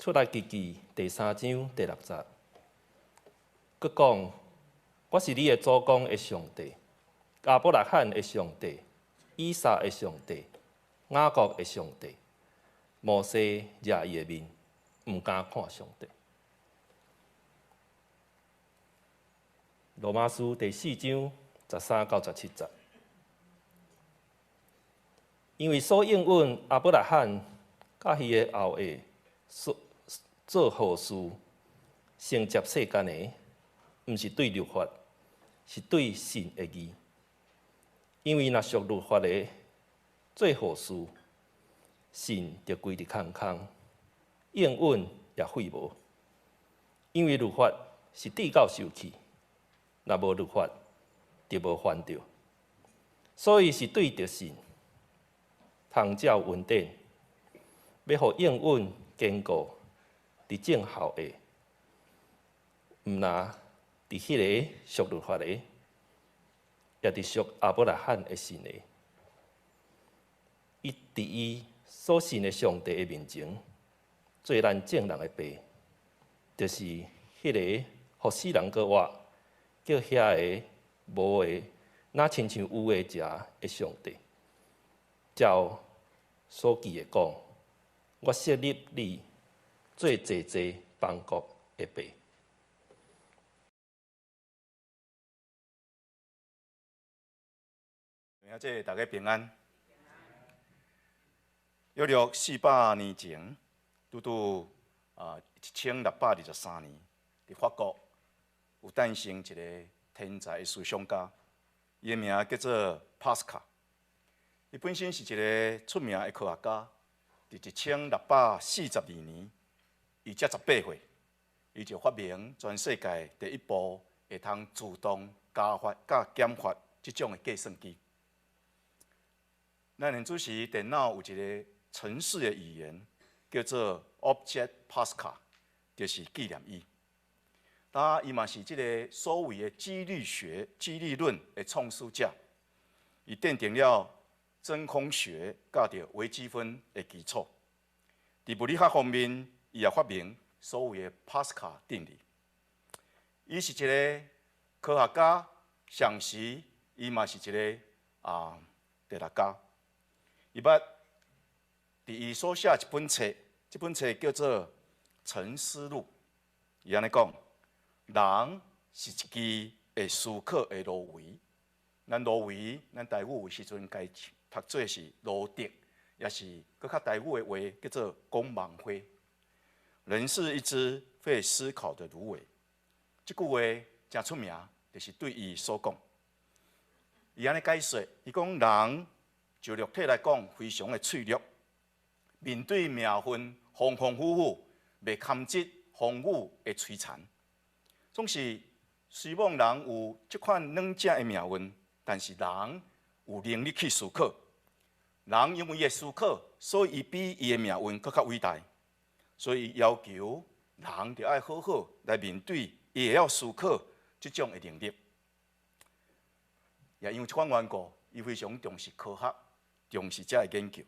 出埃及記第三章第六節，閣講：我是你的祖公的上帝，亞伯拉罕的上帝，以撒的上帝，雅各的上帝。摩西遮伊的面，毋敢看上帝。羅馬書第四章十三到十七節，因為所應允亞伯拉罕佮伊的後裔所做好事，承接世間的，毋是對律法，是對信的義。因為若屬律法的做好事，信就歸佇空空，應允也廢無。因為律法是至到受氣，若無律法，就無犯著。所以是對著信，通照恩典，欲予應允堅固佇眾後裔，毋但佇彼个屬律法的，也佇屬亞伯拉罕的信的。伊佇伊所信的上帝的面前，做咱眾人的爸，就是彼个予死人閣活，叫遐个無的，若親像有的者的上帝。照所記的講，我設立你做濟濟邦國的爸。兄弟大家平安。約略400年前，拄拄啊1623年，佇法國有誕生一个天才的思想家，伊的名叫做帕斯卡。伊本身是一个出名的科學家，佇1642年，伊才18歲，伊就發明全世界第一部會通自動加法佮減法這種的計算機。咱現此時電腦有一個程式的語言，叫做 Object Pascal，就是紀念伊。啊，伊嘛是這个所謂的幾率學、幾率論的創始者，伊奠定了真空學佮著微積分的基礎。佇物理學方面，伊也發明所謂的帕斯卡定理。伊是一个科學家，同時伊嘛是一个哲學家。伊捌佇伊所寫一本冊，這本冊叫做《沉思錄》。伊按呢講：人是一支會思考的蘆葦。咱蘆葦，咱台語有時陣共讀做是蘆竹，也是閣較台語的話叫做講夢花。人是一支會思考的蘆葦。這句話誠出名，就是對伊所講。伊按呢解說，伊講人就肉體來講，非常的脆弱，面對命運風風雨雨，袂堪則風雨的摧殘。總是雖罔人有這款軟正的命運，但是人有能力去思考。人因為會思考，所以伊比伊的命運閣較偉大。所以要求人著愛好好來面對，伊會曉思考這種的能力。也因為這款緣故，伊非常重視科學，重視這个研究。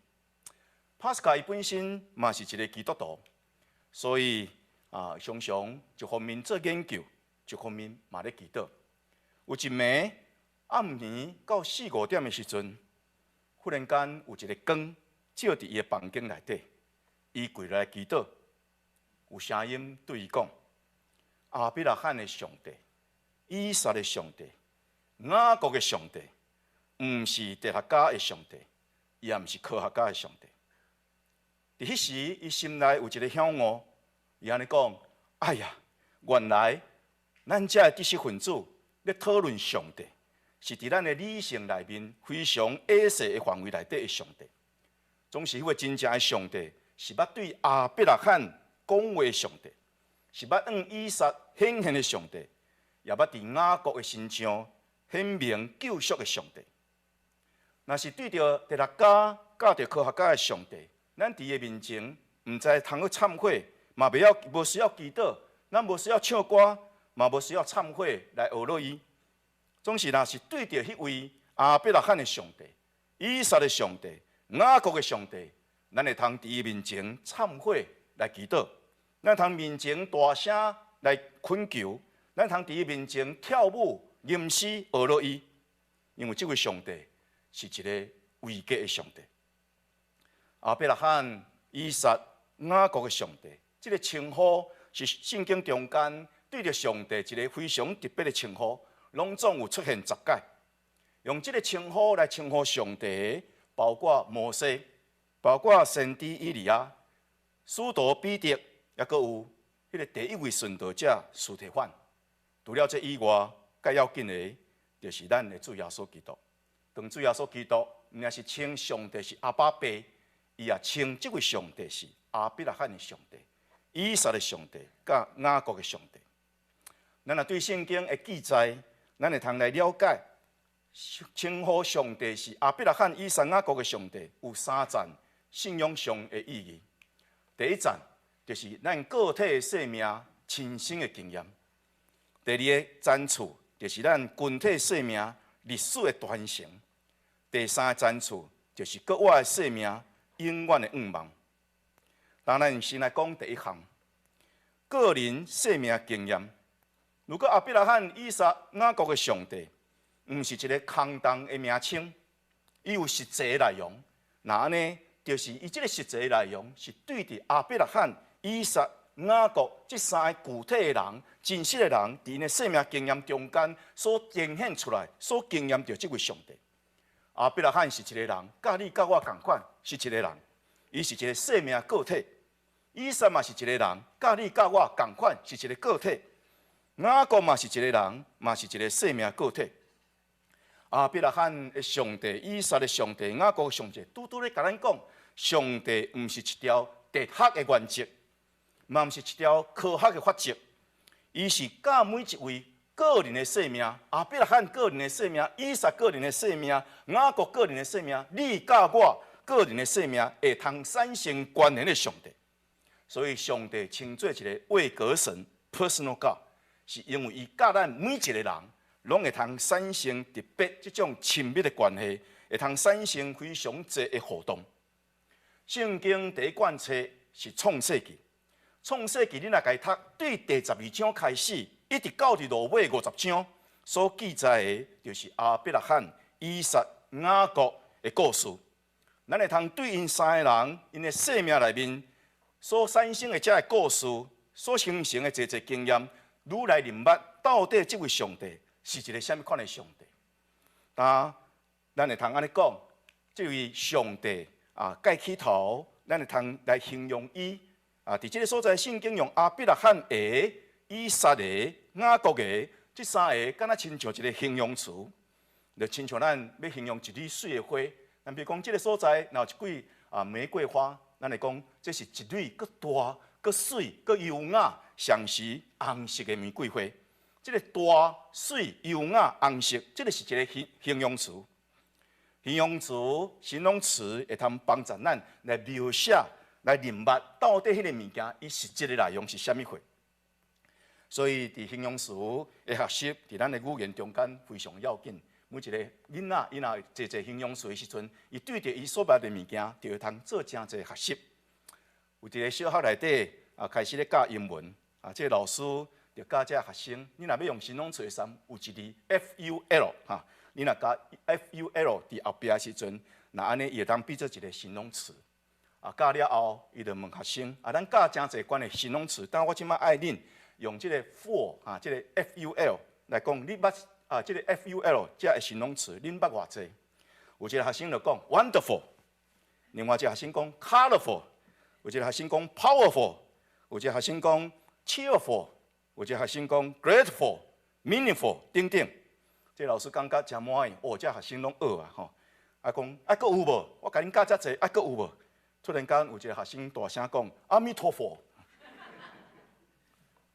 帕斯卡伊本身嘛是一个基督徒，所以啊，常常一方面做研究，一方面嘛咧祈禱。有一暝暗暝到四五點的時陣，忽然間有一个光照佇伊的房間內底，伊跪落來祈禱，有聲音對伊講：亞伯拉罕的上帝，以撒的上帝，雅各的上帝，毋是哲學家的上帝，也毋是科學家的上帝。佇彼時，伊心內有一个曉悟，伊按呢講：哎呀，原來咱遮的知識分子咧討論上帝，是佇咱的理性內面非常狹細的範圍內底的上帝。總是彼个真正的上帝，是捌對亞伯拉罕講話的上帝，是捌向以撒顯現的上帝，也捌佇雅各的身上顯明救贖的上帝。若是對著哲學家、佮著科學家的上帝，咱佇伊面前毋知通去懺悔，嘛袂曉無需要祈禱，咱無需要唱歌，嘛無需要懺悔來學落伊。總是若是對著彼位亞伯拉罕的上帝、以撒的上帝、雅各的上帝，咱會通佇伊面前懺悔來祈禱。咱通面前大聲來懇求，咱通佇伊面前跳舞、吟詩、學落伊，因為這位上帝是一个位格的上帝。亞伯拉罕、以撒、雅各的上帝，這个稱呼是聖經中間對著上帝一个非常特別的稱呼，攏總有出現十擺。用這个稱呼來稱呼上帝，包括摩西，包括先知以利亞、使徒彼得，抑閣有彼个第一位殉道者司提反。除了這以外，較要緊的，就是咱的主耶穌基督。當主耶穌基督，毋但是稱上帝是阿爸父，伊也稱這位上帝是亞伯拉罕的上帝、以撒的上帝、佮雅各的上帝。咱若對聖經的記載，咱會通來了解，稱呼上帝是亞伯拉罕、以撒、雅各的上帝，有三層信仰上的意義。第一層就是咱個體的生命親身的經驗；第二個層次就是咱群體生命歷史的傳承；第三個層次就是閣我的生命永遠的願望。當咱先來講第一項，個人生命經驗。如果亞伯拉罕、以撒、雅各的上帝，毋是一个空洞的名稱，伊有實際的內容。若按呢，就是伊這个實際內容是對著亞伯拉罕、以撒、雅各這三个具體的人、真實的人，佇𪜶的生命經驗中間所呈現出來、所經驗著這位上帝。亞伯拉罕是一个人，佮你佮我仝款是一个人，伊是一个生命個體。以撒嘛是一个人，佮你佮我仝款是一个個體。雅各嘛是一个人，嘛是一个生命個體。亞伯拉罕的上帝、以撒的上帝、雅各的上帝，拄拄咧共咱講，上帝毋是一條哲學的原則，嘛毋是一條科學的法則，伊是佮每一位個人的生命，亞伯拉罕個人的生命、以撒個人的生命、雅各個人的生命，你佮我個人的生命會通產生關聯的上帝。所以，上帝稱做一个位格神（personal God），是因為伊佮咱每一个人攏會通產生特別這種親密的關係，會通產生非常濟的互動。聖經第一卷冊是創世記，創世記你若共伊讀，對第12章開始，一直到佇落尾50章，所記載的，就是亞伯拉罕、以撒、雅各的故事。咱會通對𪜶三个人𪜶的生命內面所產生的這个故事，所形成的濟濟經驗，愈來認捌到底這位上帝是一个啥物款的上帝。當咱會通按呢講，這位上帝啊，蓋起頭，咱會通來形容伊啊。佇這个所在，聖經用亞伯拉罕的、以撒的、雅各的這三个，敢若親像一个形容詞，就親像咱欲形容一蕊媠的花。咱比如講，這个所在若有一蕊啊玫瑰花，咱會講這是一蕊閣大、閣媠、閣優雅、雙時紅色的玫瑰花。這个大、媠、優雅、紅色，這个是一个形容詞。形容詞、形容詞會通幫助咱來描寫、來認捌到底彼个物件，伊實質的內容是啥物貨。所以，佇形容詞的學習，佇咱的語言中間非常要緊。每一个囡仔，伊若濟濟形容詞的時陣，伊對著伊所捌的物件，就會通做誠濟學習。有一个小學內底啊，開始咧教英文啊，這个老師就教這學生，你若欲用形容詞的時陣，有一字 FUL 哈，你若加 FUL 佇後壁的時陣，若按呢伊會當變做一个形容詞。啊，教了後，伊就問學生：啊，咱教誠濟款的形容詞，但我這擺愛恁用這个 full 啊，這个 FUL 來講，你捌啊，這个 FUL 這个形容詞，恁捌偌濟？有一个學生就講 wonderful，另外一個學生講 colorful，有一個學生講 powerful，有一個學生講 cheerful，有一個學生講 grateful、meaningful 等等。這個老師感覺誠滿意，哦，這學生攏學啊吼。啊講啊，閣有無？我共恁教遮濟，啊閣有無？突然間有一個學生大聲講阿彌陀佛，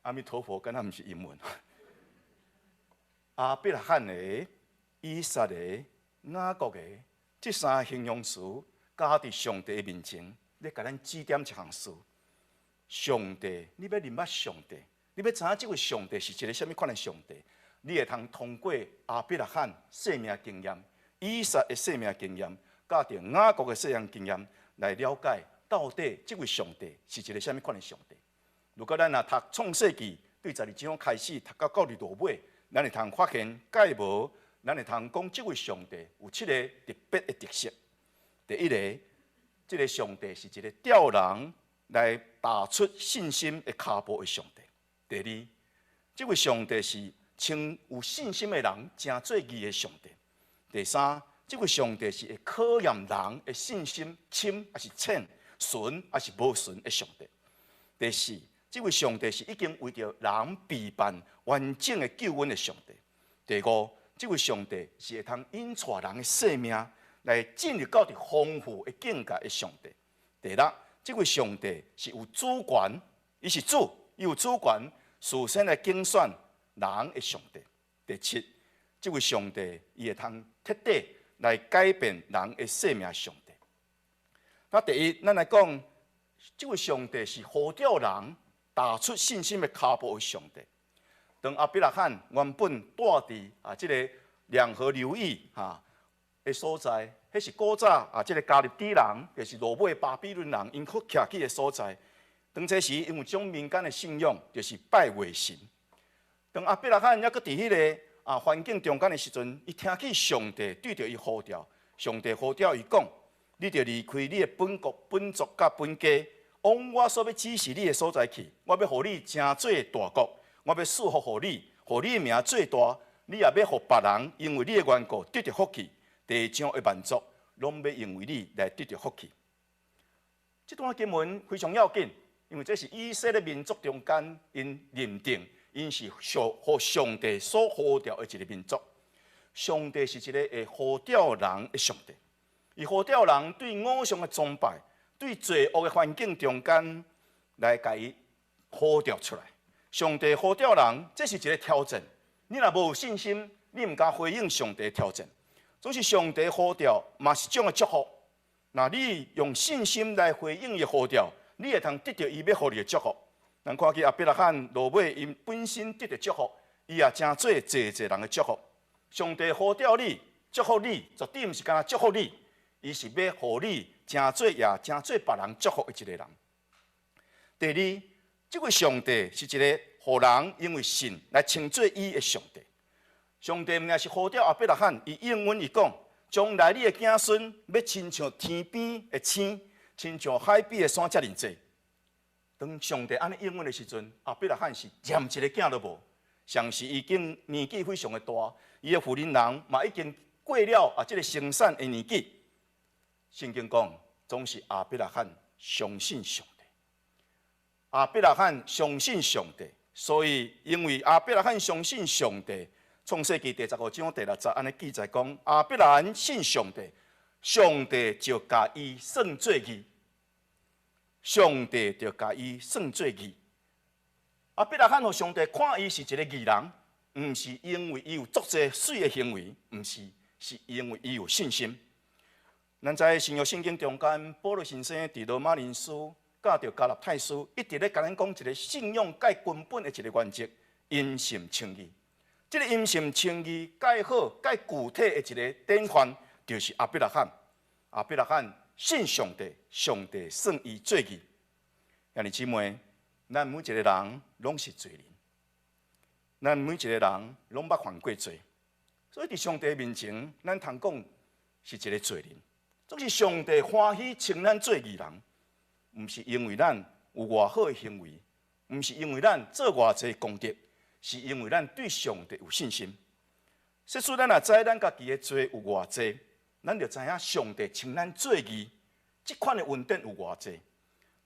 阿彌陀佛，敢若毋是英文。亞伯拉罕的、以撒的、雅各的，這三個形容詞加佇上帝面前，咧共咱指點一項事。上帝，你欲認捌上帝，你欲知影這位上帝是一个啥物款的上帝？你會通通過亞伯拉罕生命經驗、以撒的生命經驗，佮著雅各的生命經驗來了解，到底這位上帝是一个啥物款的上帝。如果咱若讀創世記對12章開始讀到落尾，咱會通發現蓋無，咱會通講這位上帝有七個特別的特色。第一个，這个上帝是一个召人來踏出信心的跤步的上帝。第二，這位上帝是稱有信心的人成做義的上帝。第三，這位上帝是會考驗人的信心深抑是淺、純抑是無純的上帝。第四，這位上帝是已經為著人備辦完整的救恩的上帝。第五，這位上帝是會通引帶人的生命來進入到佇豐富的境界的上帝。第六，這位上帝是有主權，伊是主，伊有主權，事先來揀選人的上帝。第七，這位上帝伊會通徹底來改變人的生命的上帝。那第一，咱來講，這位上帝是呼召人踏出信心的跤步的上帝。當亞伯拉罕原本住佇啊這个兩河流域哈的所在，彼是古早啊這个迦勒底人，就是落尾巴比倫人𪜶去徛起的所在。當這時，𪜶有一種民間的信仰，就是拜月神。當亞伯拉罕猶閣佇彼个啊環境中間的時陣，伊聽見上帝對著伊呼召，上帝呼召伊講：你著離開你的本國、本族佮本家，往我所欲指示你的所在去。我欲予你成做大國，我欲賜福予你，予你的名做大。你也欲予別人因為你的緣故得著福氣，地上的萬族攏欲因為你來得著福氣。這段經文非常要緊，因為這是以色列民族中間𪜶認定，𪜶是予上帝所呼召的一個民族。上帝是一个會呼召人的上帝，伊呼召人對偶像的崇拜，對罪惡的環境中間來共伊呼召出來。上帝呼召人，這是一个挑戰。你若無信心，你毋敢回應上帝的挑戰。總是上帝呼召，嘛是一種的祝福。若你用信心來回應伊呼召，你會通得著伊欲予你的祝福。咱看見亞伯拉罕落尾，𪜶本身得著祝福，伊也成做濟濟人的祝福。上帝呼召你，祝福你，絕對毋是干焦祝福你，伊是欲予你成做也成做別人祝福的一个人。第二，這位上帝是一个予人因為信來稱做義的上帝。上帝毋但是呼召亞伯拉罕，伊應允伊講，將來你的子孫欲親像天邊的星，親像海邊的沙遮爾濟。當上帝按呢應允的時陣，亞伯拉罕是連一个囝都無，上是已經年紀非常的大，伊的婦人人嘛已經過了啊這个生產的年紀。聖經講，總是亞伯拉罕相信上帝。亞伯拉罕相信上帝，所以因為亞伯拉罕相信上帝，創世記第15章第6節按呢記載講，亞伯拉罕信上帝，上帝就共伊算做義。上帝就共伊算做義。亞伯拉罕予上帝看伊是一个義人，毋是因為伊有足濟媠的行為，毋是，是因為伊有信心。咱在新約聖經中間，保羅先生佇羅馬人書、佮著加拉太書，一直咧共咱講一个信仰蓋根本的一个原則：因信稱義。這个因信稱義蓋好、蓋具體的一个典範，就是亞伯拉罕。亞伯拉罕信上帝，上帝算伊做義。兄弟姊妹，咱每一个人攏是罪人，咱每一个人攏捌犯過罪，所以佇上帝面前，咱通講是一个罪人。總是上帝歡喜稱咱做義人，毋是因為咱有偌好的行為，毋是因為咱做偌濟功德，是因為咱對上帝有信心。設使咱若知咱家己的罪有偌濟，咱就知影上帝稱咱做義，這款的恩典有偌濟。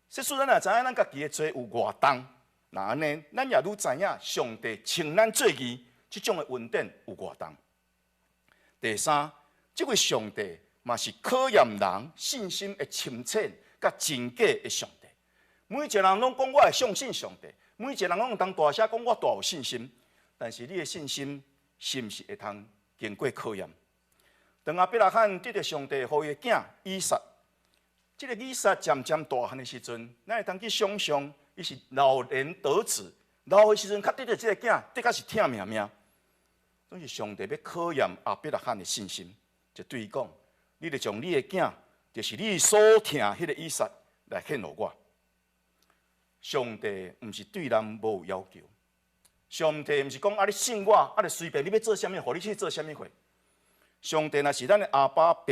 設使咱若知影咱家己的罪有偌重，若按呢，咱也愈知影上帝稱咱做義，這種的恩典有偌重。第三，這位上帝嘛是考驗人信心的深淺佮真假的上帝。每一个人攏講我會相信上帝，每一个人攏會當大聲講我大有信心，但是你的信心是毋是會通經過考驗？當亞伯拉罕得著上帝予伊的囝以撒，這个以撒漸漸大漢的時陣，咱會當去想象，伊是老年得子，老的時陣較得著這个囝，的確是疼命命。總是上帝欲考驗亞伯拉罕的信心，就對伊講：你著將你的囝，就是你所疼彼个以撒來獻予我。上帝毋是對人無要求，上帝毋是講啊，你信我，啊，就隨便你欲做啥物，予你去做啥物貨。上帝若是咱的阿爸父，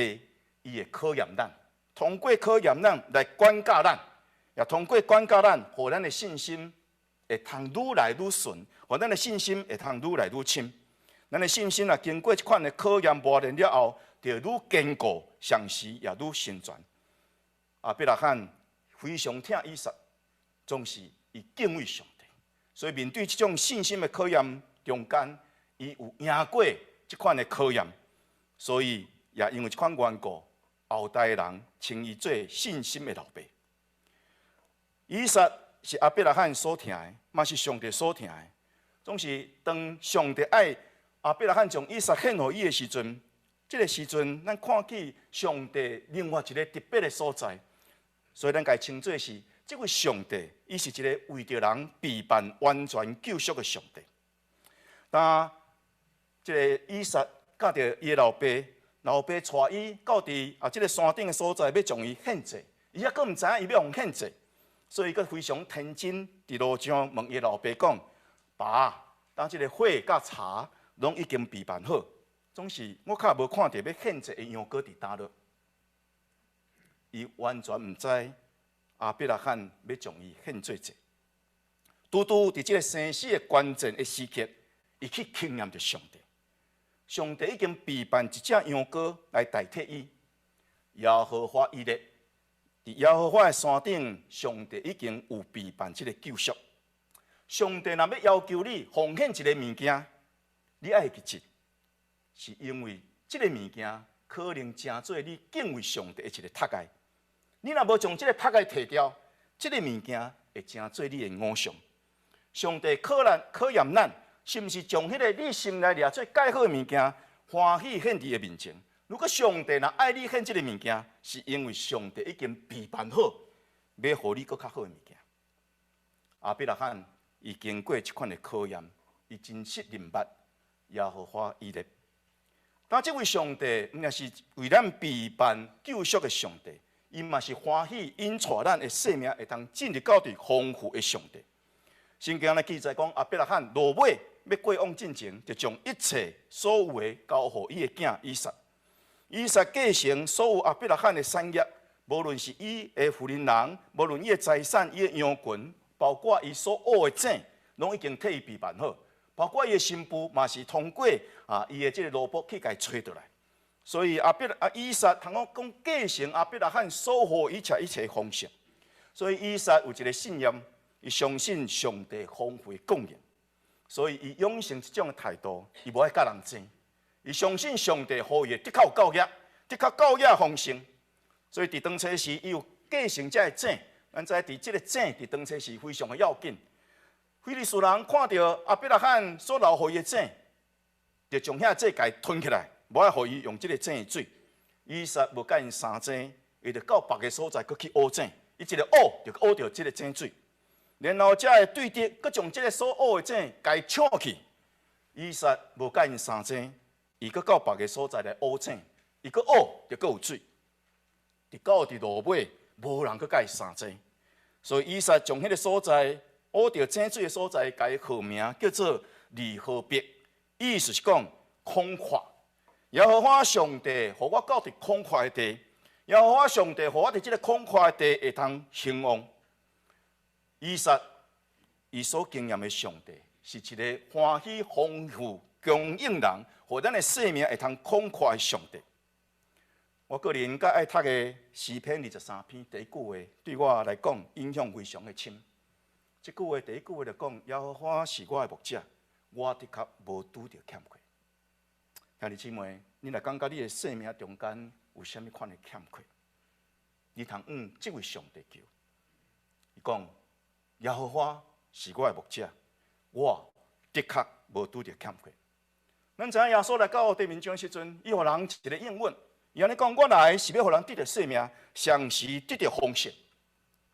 伊會考驗咱，通過考驗咱來管教咱，也通過管教咱，予咱的信心會通愈來愈順，予咱的信心會通愈來愈深。咱的信心啊，經過這款的考驗磨練了後，就愈堅固，同時也愈成全。亞伯拉罕非常疼以撒，總是伊敬畏上帝，所以面對這種信心的考驗中間，伊有贏過這款的考驗，所以也因為這款緣故，後代人稱伊做信心的老爸。以撒是亞伯拉罕所疼的，嘛是上帝所疼的。總是當上帝愛亞伯拉罕將以撒獻予伊的時陣，這個時陣咱看見上帝另外一個特別的所在，所以咱共伊稱做是這位上帝，伊是一個為著人備辦完全救贖的上帝。當這個以撒佮著伊的老爸，老爸帶伊到佇啊這個山頂的所在，欲將伊獻祭，伊猶閣毋知影伊欲予獻祭，所以閣非常天真，佇路上問伊老爸講：爸，當這個火佮柴攏已經備辦好，總是我較無看著欲獻祭的羊羔佇佗落。伊完全毋知亞伯拉罕欲將伊獻做祭。拄拄佇這個生死的關鍵的時刻，伊去經驗著上帝。上帝已經備辦一隻羊羔來代替伊。耶和華以勒，佇耶和華的山頂，上帝已經有備辦這個救贖。上帝若欲要求你奉獻一个物件，你愛會記得，是因為這個物件可能成做你敬畏上帝的一个窒礙。你若無將這个窒礙提掉，這个物件會成做你的偶像。上帝考咱考驗咱，是毋是將彼个你心內掠做蓋好的物件，歡喜獻佇伊面前？如果上帝若愛你獻這个物件，是因為上帝已經備辦好，欲予你閣較好的物件。亞伯拉罕伊經過這款的考驗，伊真實明白耶和華以勒。當這位上帝毋但是為咱備辦救贖的上帝，伊嘛是歡喜引帶咱的生命會當進入到佇豐富的上帝。聖經來記載講，亞伯拉罕落尾欲過往進前，就將一切所有的交予伊的囝以撒。以撒繼承所有亞伯拉罕的產業，無論是伊的婦人人，無論伊的財產、伊的羊群，包括伊所挖的井，攏已經替伊備辦好。包括伊的新婦，嘛是通過啊伊的這个奴僕去共伊揣倒來。所以亞伯啊以撒通講繼承亞伯拉罕所予一切一切豐盛。所以以撒有一个信念，伊相信上帝豐富的供應，所以伊養成這種的態度，伊無愛佮人爭。伊相信上帝予伊的的確有夠額，的確夠額豐盛。所以佇當初時，伊有繼承這个井。咱知佇這个井佇當初時非常的要緊。非利士人看著亞伯拉罕所留予伊的井，就將遐井共吞起來，無愛予伊用這个井的水。以撒無佮𪜶相爭，伊就到別个所在閣去挖井，伊一个挖就挖著這个井水。然後遮的對敵閣將這个所挖的井共搶去。以撒無佮𪜶相爭，伊閣到別个所在來挖井，伊閣挖就閣有水。直到佇落尾，無人閣佮伊相爭，所以以撒將彼个所在挖著井水的所在，共伊號名叫做利河別，意思是講空闊。耶和華上帝予我到佇空闊的地，耶和華上帝予我佇這个空闊的地會通興旺。以撒伊所經驗的上帝是一个歡喜豐富供應人，予咱的生命會通空闊的上帝。我個人較愛讀的詩篇23篇第一句話，對我來講影響非常的深。這句話第一句話就講：耶和華是我的牧者，我的確無拄著欠缺。兄弟姊妹，你若感覺你的生命中間有啥物款的欠缺，你通向這位上帝求。伊講：耶和華是我的牧者，我的確無拄著欠缺。咱知影耶穌來到地面上時陣，伊予人一个應允，伊按呢講：我來是欲予人得著生命，同時得著豐盛。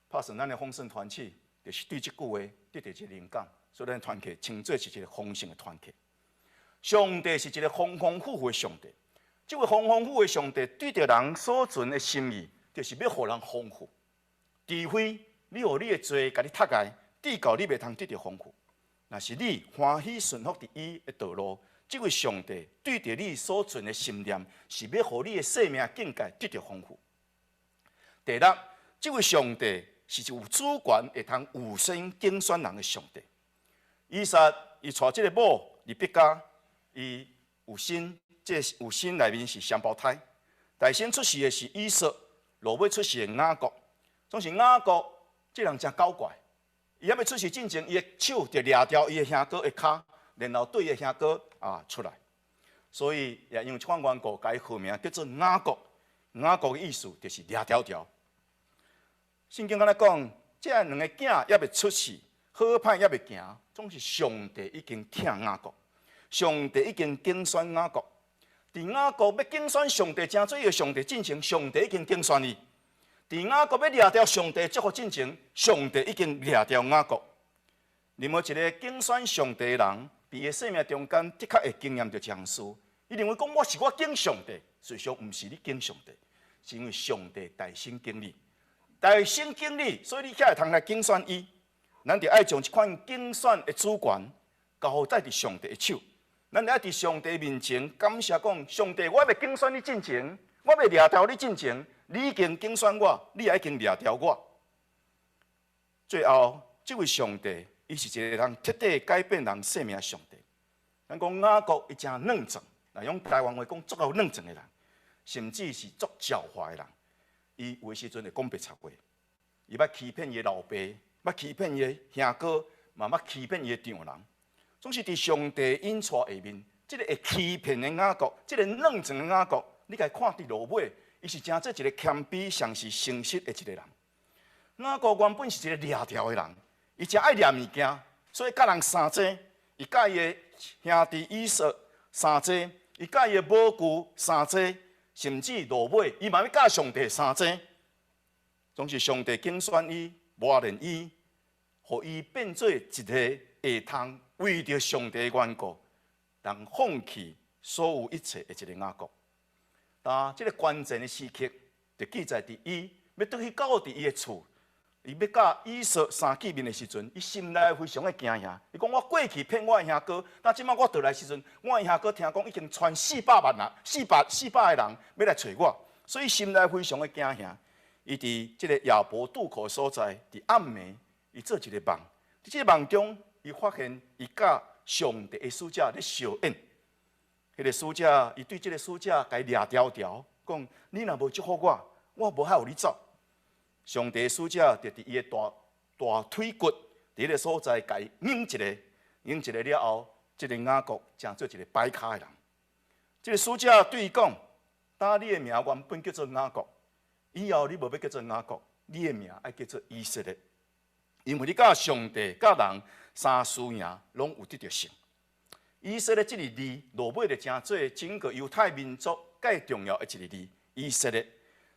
拍算咱的豐盛團契，就是對這句話得著一个靈感，所以咱團契稱做是一个豐盛的團契。上帝是一个豐豐富富的上帝，這位豐豐富富的上帝對著人所存的心意，就是欲予人豐富，除非欲你予你的罪共你踢開，至到你袂通得著豐富。若是你歡喜順服佇伊的道路，這位上帝對著你所存的心念，是欲予你的生命境界得著豐富。第六，這位上帝是有主權會通預先揀選人的上帝。以撒伊娶這個某利百加，伊有身，這有身內面是雙胞胎。大先出世的是以掃，落尾出世的雅各。總是雅各這人誠狡怪，伊猶未出世進前，伊的手就掠牢伊的兄哥的跤，然後對伊的兄哥啊出來。所以也因為這款緣故，共伊號名叫做雅各。雅各的意思就是掠牢牢。聖經敢若講，這兩个囝猶未出世，好歹猶未行，總是上帝已經疼雅各，上帝已經揀選雅各。佇雅各欲揀選上帝，成做伊的上帝進前，上帝已經揀選伊。佇雅各欲掠著上帝祝福進前，上帝已經掠著雅各。任何一个揀選上帝的人，佇伊的生命中間，的確會經驗著這項事。伊認為講我是我揀上帝，事實上毋是你揀上帝，是因為上帝代先揀你，代先揀你，所以你才會通來揀選伊。咱就愛將這款揀選的主權交在佇上帝的手。咱愛佇上帝面前感謝講，上帝，我欲揀選你進前，我欲掠著你進前，你已經揀選我，你也已經掠著我。最後，這位上帝，伊是一個人徹底改變人生命的上帝。咱講雅各伊誠軟壯，若用台灣話講，足夠軟壯的人，甚至是足狡猾的人。伊有的時陣會講白賊話，伊捌欺騙伊的老爸，捌欺騙伊的兄哥，嘛捌欺騙伊的丈人。總是佇上帝引帶下面，這个會欺騙的雅各，這个軟壯的雅各，你共伊看佇落尾，伊是成做一个謙卑、相信誠實的一个人。雅各原本是一个掠牢的人，伊誠愛掠物件，所以佮人相爭，伊佮伊的兄弟以掃相爭，伊佮伊的母舅相爭，甚至落尾，伊嘛欲佮上帝相爭。總是上帝揀選伊，磨練伊，予伊變做一个會通為著上帝的緣故，人放棄所有一切的一個雅各。但這个關鍵的時刻，就記載佇伊欲轉去到佇伊的厝，伊欲佮以掃相見面的時陣，伊心內非常的驚嚇。伊講我過去騙我的兄哥，但這擺我倒來時陣，我的兄哥聽講已經傳400萬人，400個人欲來揣我，所以心內非常的驚嚇。伊佇這个雅博渡口所在，佇暗暝，伊做一个夢，佇這个夢中，伊發現伊佮上帝的使者咧相應。彼个使者，伊對這个使者共伊掠牢牢，講你若無祝福我，我無愛予你走。上帝的使者就佇伊的大大腿骨佇彼个所在，共伊擰一下，擰一下了後，這个雅各成做一个跛跤的人。這个使者對伊講：當你的名原本叫做雅各，以後你無欲叫做雅各，你的名愛叫做以色列，因為你佮上帝、佮人三輸贏，攏有得著勝。以色列這個字，落尾就成做整個猶太民族蓋重要的一個字。以色列。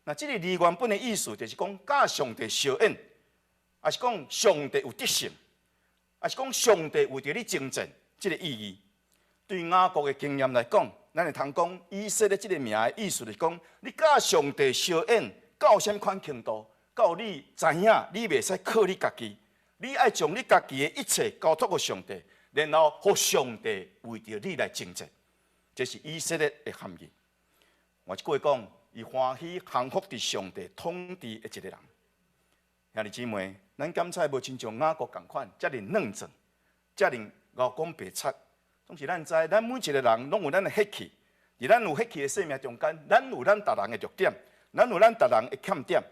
那這個字原本的意思就是講，佮上帝相應，抑是講上帝有得勝，抑是講上帝為著你征戰，這個意義。對雅各的經驗來講，咱會通講以色列這個名的意思，就是講你佮上帝相應到啥物款程度，到你知影你袂使靠你家己，你愛將你家己的一切交託予上帝，然後予上帝為著你來征戰，這是以色列的含義。換一句話講，伊歡喜降服佇上帝統治的一个人。兄弟姊妹，咱感覺無親像雅各仝款，遮爾軟壯，遮爾𠢕講白賊。總是咱知，咱每一个人攏有咱的血氣，佇咱有血氣的生命中間，咱有咱逐人的弱點，咱有咱逐人的欠點。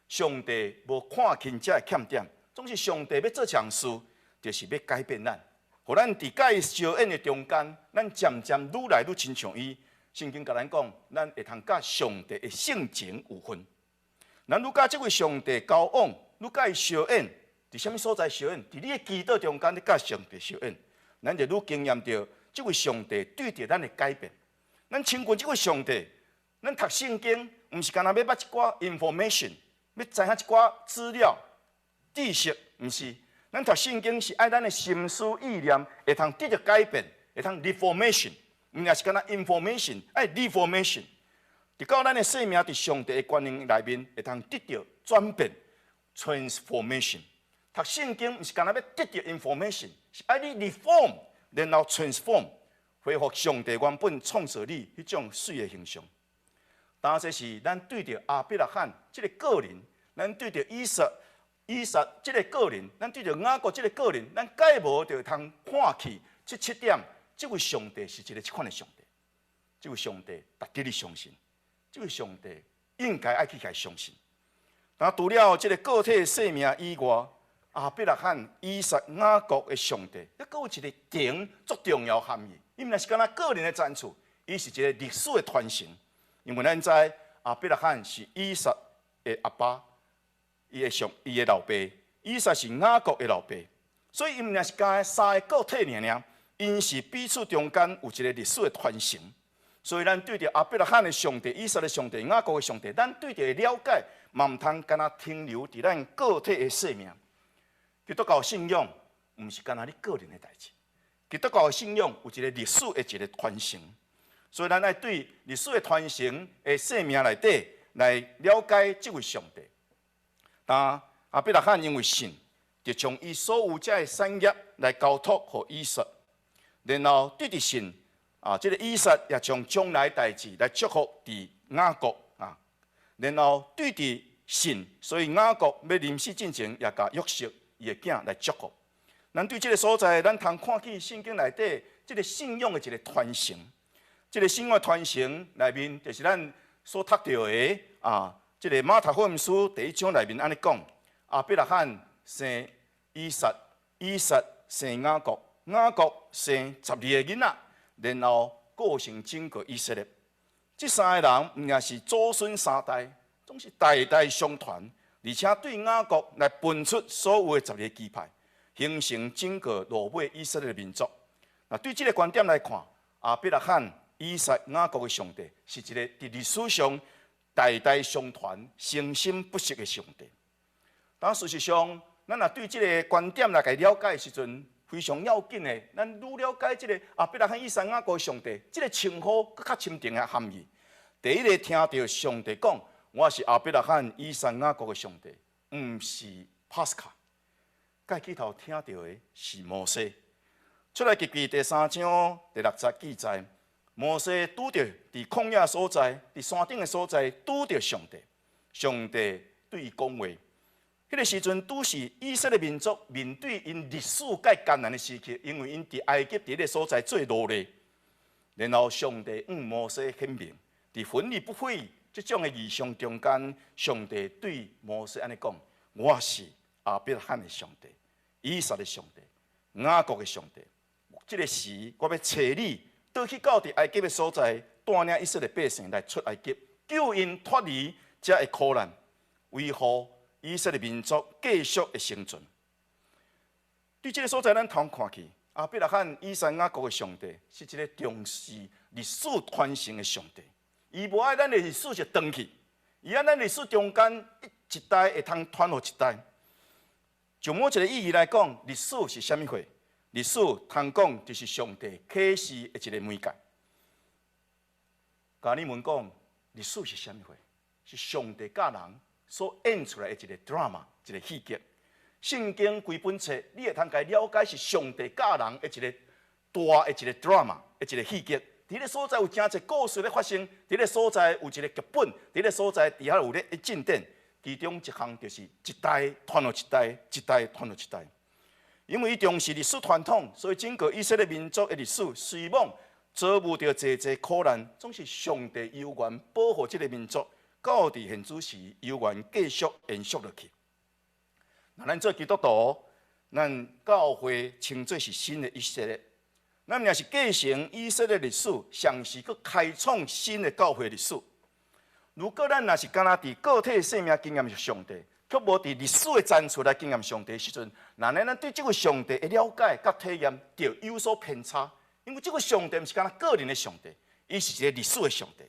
上帝無看輕這个欠點，總是上帝欲做一項事，就是欲改變咱，予咱佇佮伊相應的中間，咱漸漸愈來愈親像伊。聖經共咱講，咱會通佮上帝的性情有份。咱愈佮這位上帝交往，愈佮伊相應，佇啥物所在相應？佇你的祈禱中間，你佮上帝相應，咱就愈經驗著這位上帝對著咱的改變。咱親近這位上帝，咱讀聖經，毋是干焦欲捌一寡 information，欲知影一寡資料、知識，毋是。咱讀聖經是愛咱的心思意念會通得著改變，會通 reformation，毋也是干焦 information，愛 reformation。直到咱的生命佇上帝的觀念內面會通得著轉變， transformation。讀聖經毋是干焦欲得著 information，是愛你 reform，然後 transform，恢復上帝原本創造你彼種媠的形象。當這是咱對著亞伯拉罕這个個人，咱對著以撒這个個人，咱對著雅各這个個人，咱概無就通看去這七點，這位上帝是一个這款的上帝，這位上帝值得你相信，這位上帝應該愛去共相信。但除了這个個體生命以外，亞伯拉罕、以撒、雅各的上帝，猶閣有一个層足重要含義。伊毋是干焦個人的層次，伊是一个歷史的傳承。因為咱知亞伯拉罕是以撒的阿爸，伊的老爸，以撒是雅各的老爸，所以伊毋是干焦三个個體爾爾，𪜶是彼此中間有一个歷史的傳承。所以咱對著亞伯拉罕的上帝、以撒的上帝、雅各的上帝，咱對著的了解，嘛毋通干焦停留佇咱個體的生命。基督教信仰毋是干焦你個人的代誌，基督教信仰有一个歷史的一个傳承，所以咱愛對歷史的傳承的生命內底來了解這位上帝。當亞伯拉罕因為信，就將伊所有這个產業來交託予以撒，然後對著信啊，這个以撒也將將來代誌來祝福佇雅各啊，然後對著信，所以雅各欲臨死進前也共約瑟伊的囝來祝福。咱對這个所在，咱通看見聖經內底這个信仰的一个傳承。這个信仰傳承內面，就是咱所讀著的啊，這个馬太福音書第一章內面按呢講：亞伯拉罕生以撒，以撒生雅各，雅各生12个囡仔，然後構成整個以色列。這三个人毋但是祖孫三代，總是代代相傳，而且對雅各來分出所有的12個支派，形成整個落尾以色列的民族。那對這个觀點來看，亞伯拉罕、以撒、雅各的上帝是一個佇歷史上代代相傳、生生不息的上帝。但事實上，咱若對這个觀點來共了解的時陣，非常要緊的，咱愈了解這个亞伯拉罕、以撒、雅各的上帝，這个稱呼閣較深層的含義。第一个聽著上帝講，我是亞伯拉罕、以撒、雅各的上帝，毋是帕斯卡。蓋起頭聽著的是摩西。出埃及記第三章第六節記載，摩西拄著佇曠野所在，佇山頂的所在拄著上帝，上帝對伊講話。彼个時陣拄是以色列民族面對𪜶歷史蓋艱難的時期，因為𪜶佇埃及佇彼个所在做奴隸。然後上帝向摩西顯明，佇魂與不悔這種的異象中間，上帝對摩西按呢講：我是亞伯拉罕的上帝，以撒的上帝，雅各的上帝。這个時，我欲差你倒去到佇埃及的所在，帶領以色列百姓來出埃及，救𪜶脫離這个苦難，維護以色列民族繼續的生存。對這个所在，咱通看去，亞伯拉罕、以撒、雅各的上帝是一个重視歷史傳承的上帝。伊無愛咱的歷史就斷去，伊愛咱歷史中間一代會通傳予一代。就某一个意義來講，歷史是啥物貨？歷史通講就是上帝啟示的一个媒介。共你問講，歷史是啥物貨？是上帝佮人所演出來的一个 drama，一个戲劇。聖經規本冊，你會通共了解是上帝佮人的一个大的一个 drama，的一个戲劇。佇彼个所在有誠濟故事咧發生，佇彼个所在有一个劇本，佇彼个所在佇遐有咧進展。其中一項就是一代傳予一代，一代傳予一代。因為伊重視歷史傳統，所以整個以色列民族的歷史雖罔遭遇著濟濟苦難，總是上帝猶原保護這个民族，到佇現此時猶原繼續延續落去。那咱做基督徒，咱教會稱做是新的以色列，咱若是繼承以色列歷史，同時閣開創新的教會歷史。如果咱若是干焦佇個體生命經驗上帝，卻無佇歷史的層次來經驗上帝的時陣，那咱對這位上帝的了解佮體驗就有所偏差。因為這個上帝毋是干焦個人的上帝，伊是一個歷史的上帝。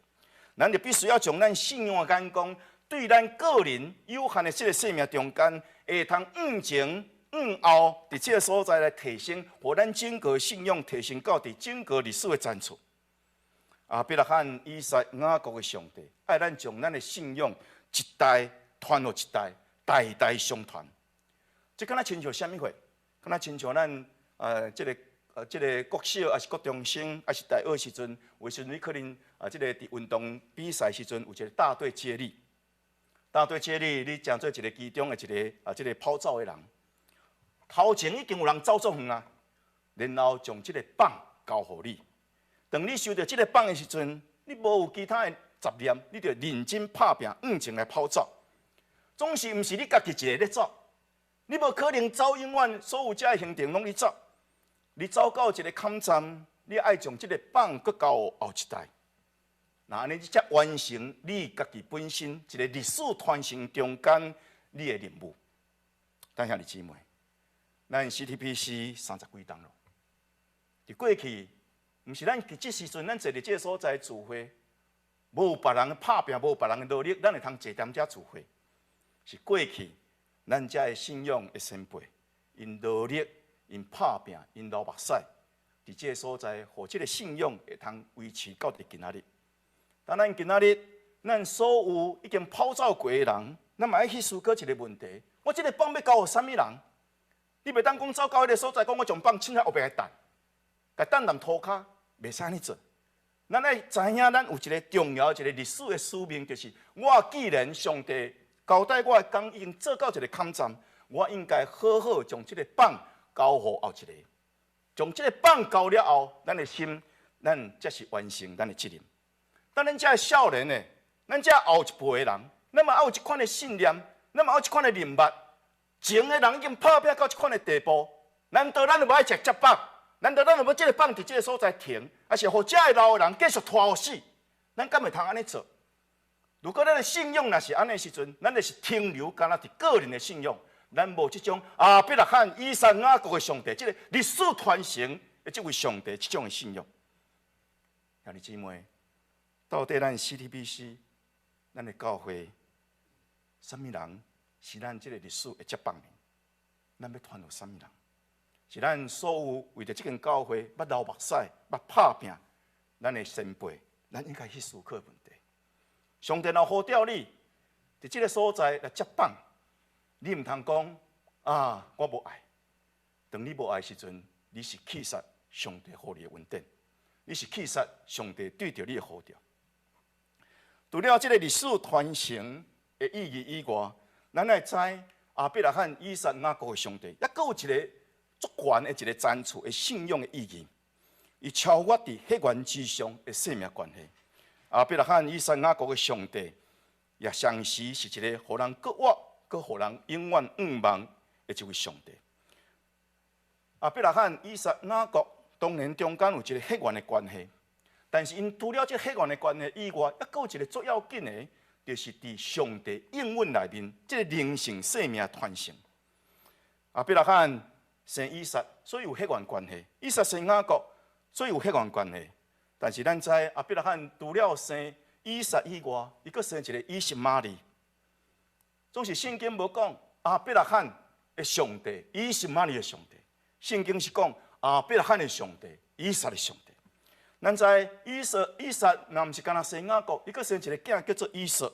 咱就必須要將咱信仰的眼光，對咱個人有限的這个生命中間，會通向前向後，佇這个所在來提升，予咱整個信仰提升到佇整個歷史的層次。亞伯拉罕、以撒、雅各的上帝，愛咱將咱的信仰一代傳予一代，代代相傳。這敢若親像啥物貨？敢若親像咱這個國小，抑是國中生，抑是大學時陣，有時陣你可能啊，這個佇運動比賽時陣有一個大隊接力，大隊接力你成做一個其中的一個啊，這個跑走的人，頭前已經有人走足遠啊，然後將這個棒交予你。當你收著這個棒的時陣，你無有其他的雜念，你就認真拍拚向前來跑走。總是毋是你家己一個咧走，你無可能走永遠所有這个行程攏你走。你走到一個坎站，你愛將這個棒閣交予後一代。那按呢，你才完成你家己本身一個歷史傳承中間你的任務。但兄弟姊妹，咱 CTBC 三十幾冬咯。佇過去，毋是咱佇這時陣，咱坐佇這個所在聚會，無別人拍拚，無別人的努力，咱會通坐踮遮聚會。是過去咱遮的信仰的先輩，𪜶努力，𪜶拍拚，𪜶流目屎，佇這個所在，予這個信仰會通維持到佇今仔日。當咱今仔日，咱所有已經跑走過的人，咱嘛愛去思考一個問題：我這個棒欲交予啥物人？你袂當講走到彼個所在，講我將棒凊彩烏白來擲，共擲踮塗跤，袂使按呢做。咱愛知影，咱有一個重要一個歷史的使命，就是我既然上帝交代我的工已經做到一個坎站，我應該好好將這個棒交予後一個。將這個棒交了後，咱的心，咱才是完成咱的責任。當咱這少年的，咱這後一輩的人，咱嘛愛有這款的信念，咱嘛愛有這款的認捌。前的人已經拍拚到這款的地步，難道咱就無愛接接棒？難道咱就欲這個棒佇這個所在停，抑是予遮的老的人繼續拖予死？咱敢會通按呢做？如果咱的信仰若是按呢時陣，咱就是停留干焦佇個人的信仰，咱無這種亞伯拉罕、以撒、雅各的上帝，這個歷史傳承的這位上帝這種的信仰。兄弟姊妹，到底咱 CTBC，咱的教會，啥物人是咱這個歷史的接棒人？咱欲傳予啥物人？是咱所有為著這間教會捌流目屎、捌拍拚，咱的先輩，咱應該去思考問題。上帝若呼召你，佇這個所在來接棒，你毋通講啊，我無愛。當你無愛時陣，你是棄殺上帝予你的恩典，你是棄殺上帝對著你的呼召。除了這個歷史傳承的意義以外，咱愛知亞伯拉罕、以撒、雅各的上帝，猶閣有一個足懸的一個層次的信仰的意義，伊超越佇血緣之上的生命關係。亞伯拉罕、以撒、雅各的上帝，也同時是一個予人閣活、閣予人永遠向望的這位上帝。亞伯拉罕、以撒、雅各當然中間有一個血緣的關係，但是𪜶除了這血緣的關係以外，猶閣有一個足要緊的，就是佇上帝應允內面，這個靈性生命傳承。亞伯拉罕生以撒，所以有血緣關係；以撒生雅各，所以有血緣關係。但是咱知亞伯拉罕除了生以撒以外，伊閣生一個以實瑪利。總是聖經無講亞伯拉罕的上帝，以實瑪利的上帝。聖經是講亞伯拉罕的上帝，以撒的上帝。咱知以撒若毋是干焦生雅各，伊閣生一個囝叫做以掃。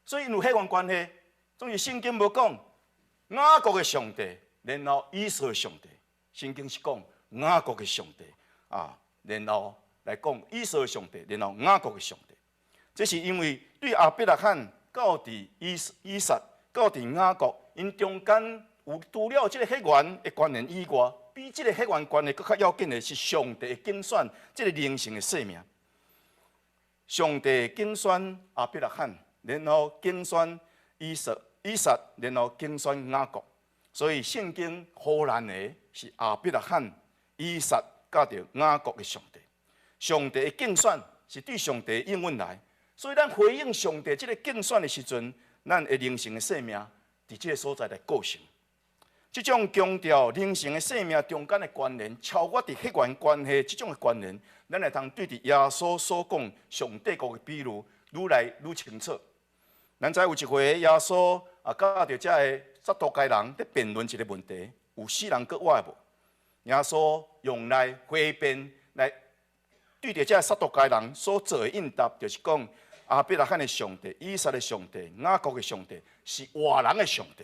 所以𪜶有血緣關係。總是聖經無講雅各的上帝，然後以掃的上帝。聖經是講雅各的上帝啊，然後來講以掃的上帝，然後雅各的上帝。這是因為對亞伯拉罕到佇以撒到佇雅各，𪜶中間有除了這個血緣的關聯以外，比這個血緣關係閣較要緊的是上帝的揀選，這個靈性的生命。上帝揀選亞伯拉罕，然後揀選以撒，然後揀選雅各。所以聖經予咱的是亞伯拉罕、以撒佮著雅各的上帝。上帝的揀選是對上帝的應允來，所以咱回應上帝這個揀選的時陣，咱的靈性的生命佇這個所在來構成。這種強調靈性的生命中間的關聯，超越佇血緣關係這種的關聯，咱會通對佇耶穌所講上帝國的比喻，愈來愈清楚。咱知有一回耶穌啊，佮著遮个撒都該人佇辯論一個問題，有死人閣活的無？耶穌用來回辯來對著遮个撒都該人所做的應答，就是講亞伯拉罕的上帝、以撒的上帝、雅各的上帝，是活人的上帝。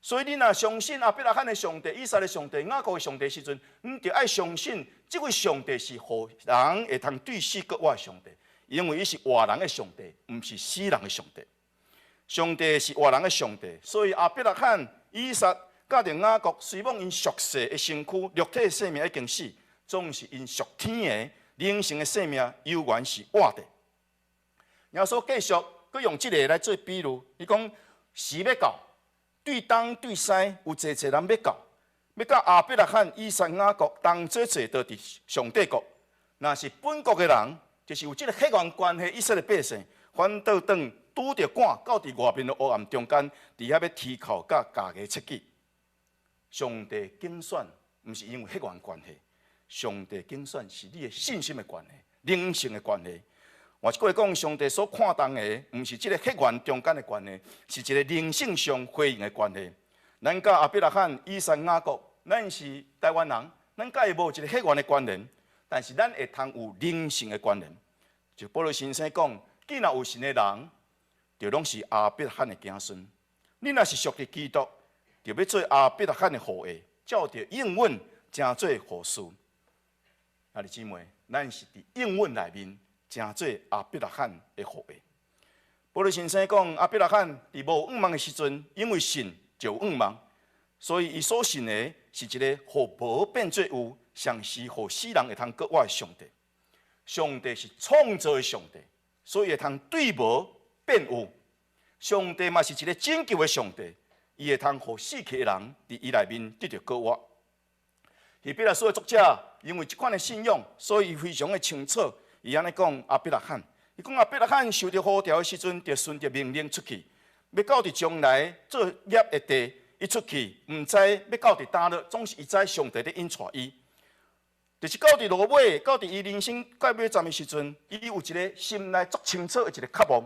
所以你若相信亞伯拉罕的上帝、以撒的上帝、雅各的上帝時陣，你就愛相信這位上帝是予人會通對死閣活的上帝，因為伊是活人的上帝，毋是死人的上帝。上帝是活人的上帝，所以亞伯拉罕、以撒、佮著雅各，雖罔𪜶屬世的身軀、肉體的生命已經死，總是𪜶屬天的靈性的生命猶原是活的。耶穌繼續閣用這個來做比喻，伊講時欲到，對東對西有濟濟人欲到，欲佮亞伯拉罕、以撒、雅各同齊坐佇上帝國。若是本國的人，就是有這个血緣關係以色列百姓，反倒轉拄著趕到佇外面的黑暗中間，佇遐欲啼哭佮咬牙切齒。上帝揀選，毋是因為血緣關係，上帝揀選是你的信心的關係、靈性的關係。換一句話講，上帝所看重的，毋是這个血緣中間的關係，是一个靈性上回應的關係。咱佮亞伯拉罕、以撒、雅各，咱是台灣人，咱佮伊無一个血緣的關聯，但是咱會通有靈性的關聯。就保羅先生講，既然有信的人，就攏是亞伯拉罕的子孫。你若是屬佇基督，就欲做亞伯拉罕的後裔，照著應允成做後嗣。兄弟姊妹，咱是佇應允內面成做亞伯拉罕的後裔。保羅先生講，亞伯拉罕佇無向望的時陣，因為信就有向望，所以伊所信的是一個予無變做有，同時予死人會通閣活的上帝。上帝是創造的上帝，所以會通對無變有。上帝嘛是一個拯救的上帝，伊會通予死去的人佇伊內面得著閣活。希伯來書的作者因為這款的信仰，所以伊非常的清楚。伊按呢講亞伯拉罕，伊講亞伯拉罕受著呼召的時陣，就順著命令出去，欲到佇將來作業的地，伊出去，毋知欲到佇佗落，總是伊知上帝佇引帶伊。就是到佇落尾，到佇伊人生到尾站的時陣，伊有一个心內足清楚的一个渴望。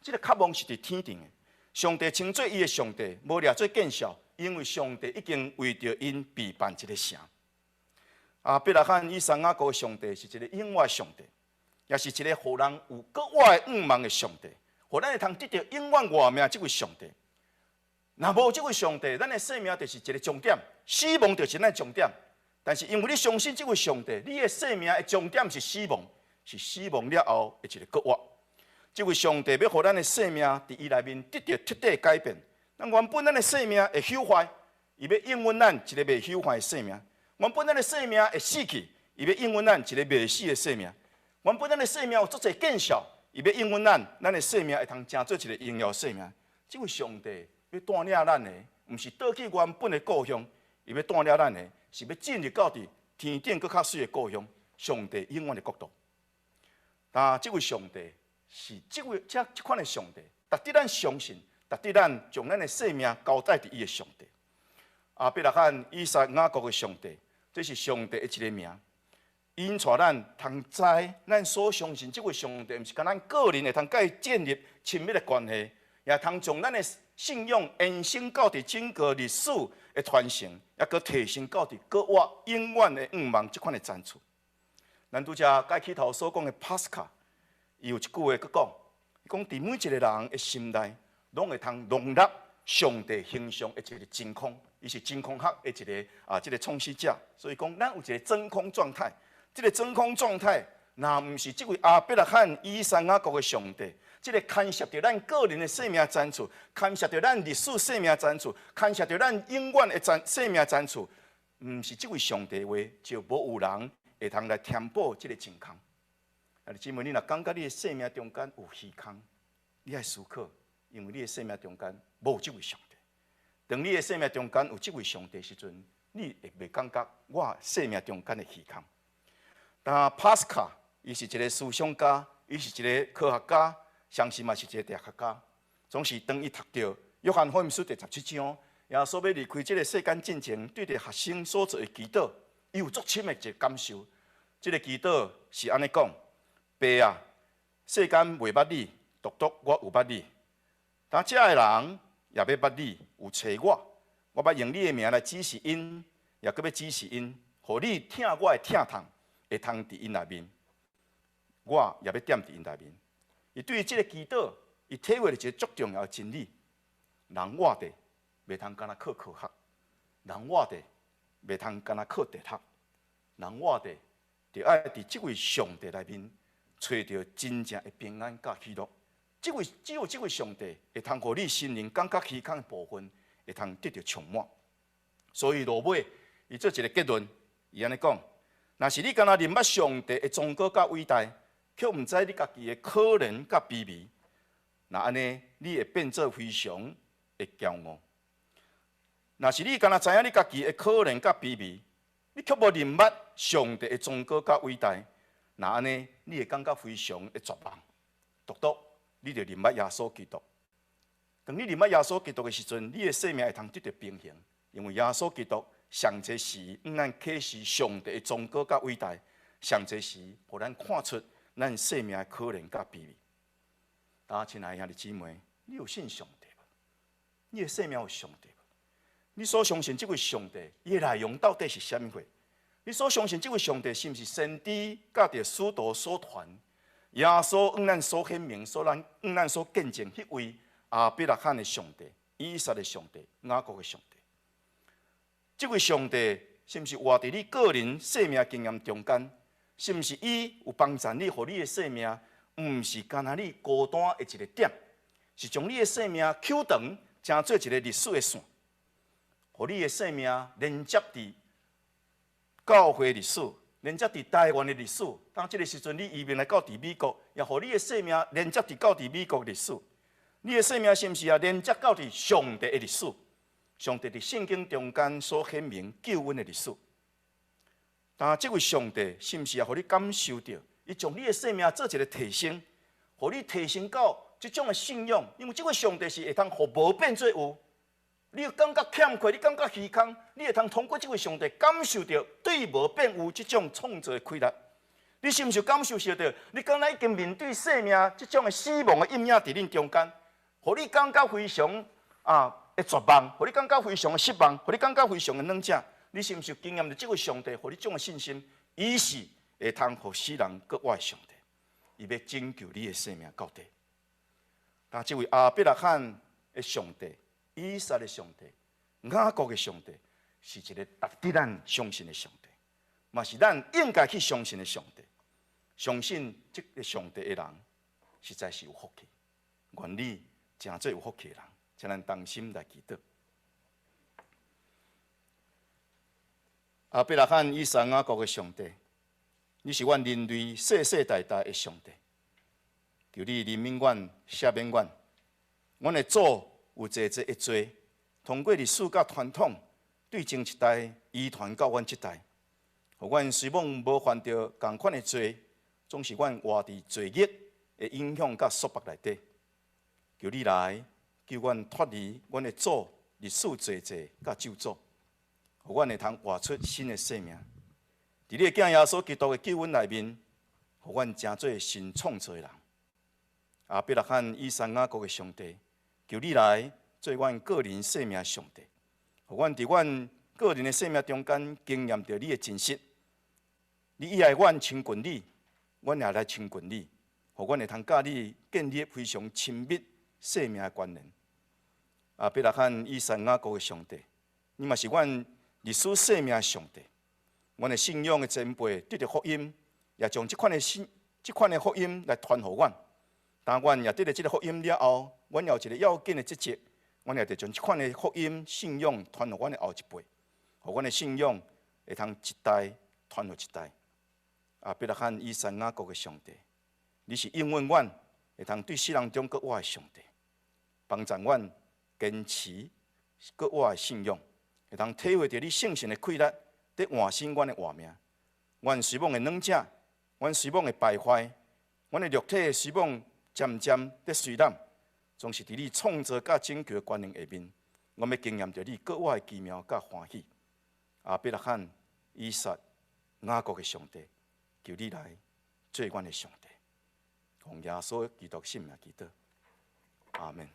這个渴望是佇天頂的。上帝稱做伊的上帝，無掠做見笑，因為上帝已經為著𪜶備辦一個城。亞伯拉罕、以撒、雅各的上帝是一个永活的上帝，也是一个予人有閣活的向望的上帝，予咱會通得著永遠活命這位上帝。若無這位上帝，咱的生命就是一个終點，死亡就是咱的終點。但是因為你相信這位上帝，你的生命的終點是死亡，是死亡了後的一个復活。這位上帝欲予咱的生命佇伊內面得著徹底改變。咱原本咱的生命會朽壞，伊欲應允咱一个袂朽壞的生命。原本咱的生命會死去，伊欲應允咱一个袂死的生命。原本咱的生命有足濟見笑，伊欲應允咱，咱的生命會通成做一个榮耀生命。這位上帝欲帶領咱的，毋是倒去原本的故鄉，伊欲帶領咱的，是欲進入到佇天頂閣較媠的故鄉，上帝永遠的國度。但這位上帝是這位這這款的上帝，值得咱相信，值得咱將咱的生命交代佇伊的上帝。亞伯拉罕、以撒、雅各的上帝，這是上帝的一个名。引帶咱通知，咱所相信這位上帝，毋是干咱個人會通佮伊建立親密的關係，也通將咱的信仰延伸到佇整個歷史的傳承，抑閣提升到佇閣活永遠的向望這款的層次。咱拄才蓋起頭所講的帕斯卡，伊有一句話閣講，伊講佇每一個人的心內，攏會通容納上帝形象的一个真空，伊是真空學的一个啊，這个創始者。所以講，咱有一个真空狀態。這个真空狀態，若毋是這位亞伯拉罕、以撒、雅各的上帝，這个牽涉著咱個人的生命層次，牽涉著咱歷史生命層次，牽涉著咱永遠的層生命層次，毋是這位上帝話，就無有人會通來填補這个真空。啊，姊妹，你若感覺你的生命中間有虛空，你愛思考，因為你的生命中間無這位上帝。當你的生命中間有這位上帝時陣，你會袂感覺我生命中間的虛空。但帕斯卡，伊是一个思想家，伊是一个科學家，相信嘛是一个哲學家。總是當伊讀著約翰福音書第17章，耶穌欲離開這个世間進前，對著學生所做的祈禱，伊有足深的一个感受。這个祈禱是按呢講：爸啊，世間袂捌你，獨獨我有捌你。但遮的人也欲捌你，有揣我，我捌用你的名來指示𪜶，也閣欲指示𪜶，予你疼我的疼痛會通佇𪜶內面，我也欲踮佇𪜶內面。伊對這个祈禱，伊體會著一个足重要的真理：人活著袂通干焦靠科學，人活著袂通干焦靠哲學，人活著著愛佇這位上帝內面揣著真正的平安佮喜樂。這位只有這位上帝會通予你心靈感覺虛空的部分會通得著充滿。所以落尾，伊做一个結論，伊按呢講：若是你干焦認捌上帝的崇高佮偉大，卻毋知你家己的可憐佮卑微，若按呢，你會變做非常的驕傲。若是你干焦知影你家己的可憐佮卑微，你卻無認捌上帝的崇高佮偉大，若按呢，你會感覺非常的絕望。獨獨，你著認捌耶穌基督。當你認捌耶穌基督的時陣，你的生命會通得著平衡，因為耶穌基督上濟時，向咱啟示上帝的崇高佮偉大，上濟時，予咱看出咱生命的可憐佮卑微。啊，親愛的兄弟姊妹，你有信上帝無？你的生命有上帝無？你所相信這位上帝，伊的內容到底是啥物貨？你所相信這位上帝是毋是先知佮著使徒所傳？耶穌向咱所顯明、所咱向咱所見證，彼位亞伯拉罕的上帝、以撒的上帝、雅各的上帝。這位上帝是毋是活佇你個人生命經驗中間？是毋是伊有幫助你，予你的生命毋是干焦你孤單的一个點，是將你的生命抾長，成做一个歷史的線，予你的生命連接佇教會歷史，連接佇台灣的歷史。當這个時陣你移民來到佇美國，也予你的生命連接佇到佇美國歷史。你的生命是毋是也連接到佇上帝的歷史？上帝佇聖經中間所顯明救恩的歷史。但這位上帝是毋是也予你感受著？伊將你的生命做一个提升，予你提升到這種的信仰。因為這位上帝是會通予無變做有。你有感覺欠缺，你感覺虛空，你會通通過這位上帝感受著對無變有這種創造的氣力。你是毋是感受著？你敢若已經面對生命這種的死亡的陰影佇恁中間，予你感覺非常的絕望，予你感覺非常的失望，予你感覺非常的軟弱。你是毋是經驗著這位上帝，予你這種的信心？伊是會通予死人閣活的上帝，伊欲拯救你的生命到底。但這位亞伯拉罕的上帝、以撒的上帝、雅各的上帝，是一个值得咱相信的上帝，嘛是咱應該去相信的上帝。相信這个上帝的人，實在是有福氣。願你成做有福氣的人，請咱同心來祈禱。亞伯拉罕、以撒、雅各的上帝，你是阮人類世世代代的上帝。求你憐憫阮、赦免阮。阮的祖有濟濟的罪，通過歷史佮傳統，對前一代遺傳到阮這代。予阮雖罔無犯著仝款的罪，總是阮活佇罪孽的影響佮束縛內底。求你來救阮脫離阮的祖歷史罪債佮咒詛。予阮會通活出新的生命，佇你的囝耶穌基督的救恩內面，予阮成做新創造的人。亞伯拉罕、以撒、雅各的上帝，求你來做阮個人生命的上帝，予阮佇阮個人的生命中間經驗著你的真實。你喜愛阮親近你，阮也來親近你，予阮會通佮你建立非常親密生命的關聯。亞伯拉罕、以撒、雅各的上帝，你嘛是阮歷史生命的上帝，阮的信仰的前輩得著福音，也將這款的信、這款的福音來傳予阮。當阮也得著這个福音了後，阮也有一个要緊的職責，阮也得將這款的福音信仰傳予阮的後一輩，予阮的信仰會通一代傳予一代。亞伯拉罕、以撒、雅各的上帝，你是應允阮會通對死人中閣活的上帝，幫助阮堅持閣活的信仰。會通體會著你聖神的氣力，佇換新阮的活命。阮雖罔會軟弱，阮雖罔會敗壞，阮的肉體雖罔漸漸佇衰老，總是佇你創造佮拯救的權能下面，阮欲經驗著你閣活的奇妙佮歡喜。亞伯拉罕、以撒、雅各的上帝，求你來做阮的上帝。奉耶穌基督聖名祈禱，阿們。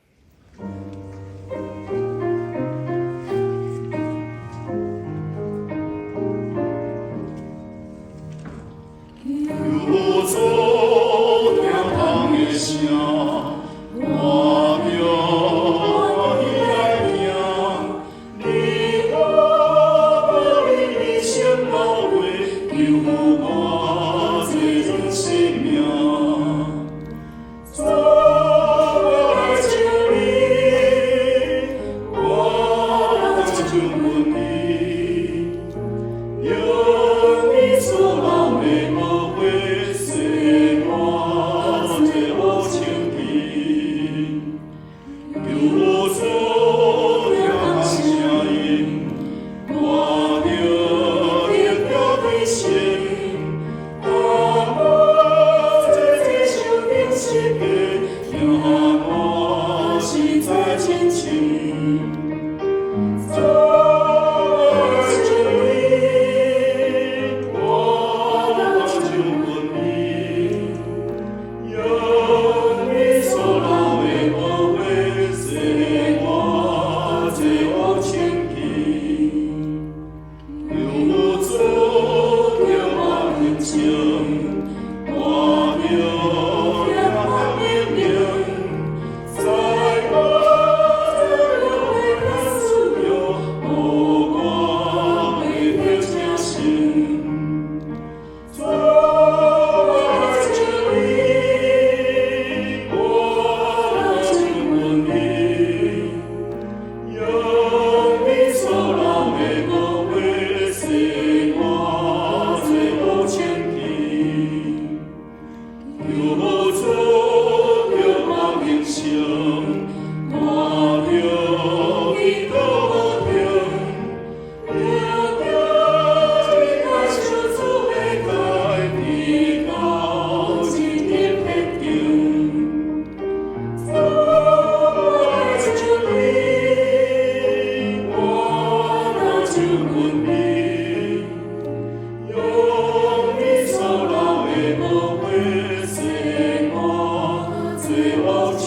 求主聽童的聲。親近你，用你所留的寶血洗我罪惡清淨。求主聽聲音，帶著力量的心，當我坐這受定十架，疼我實在真深。主，我來求你，我來親近你，用你所留的寶血洗我罪惡清淨。求主聽我懇求，帶著天父的命，在我罪惡的死後，予我得著成聖。主，我來求你，我來親近你，用你所留的寶血洗我罪惡清淨。求主聽我懇求，帶著基督的停，得著這個受主的愛，直到日日必定。主，我來求你，我來親近你，用你所留的寶血洗我罪惡清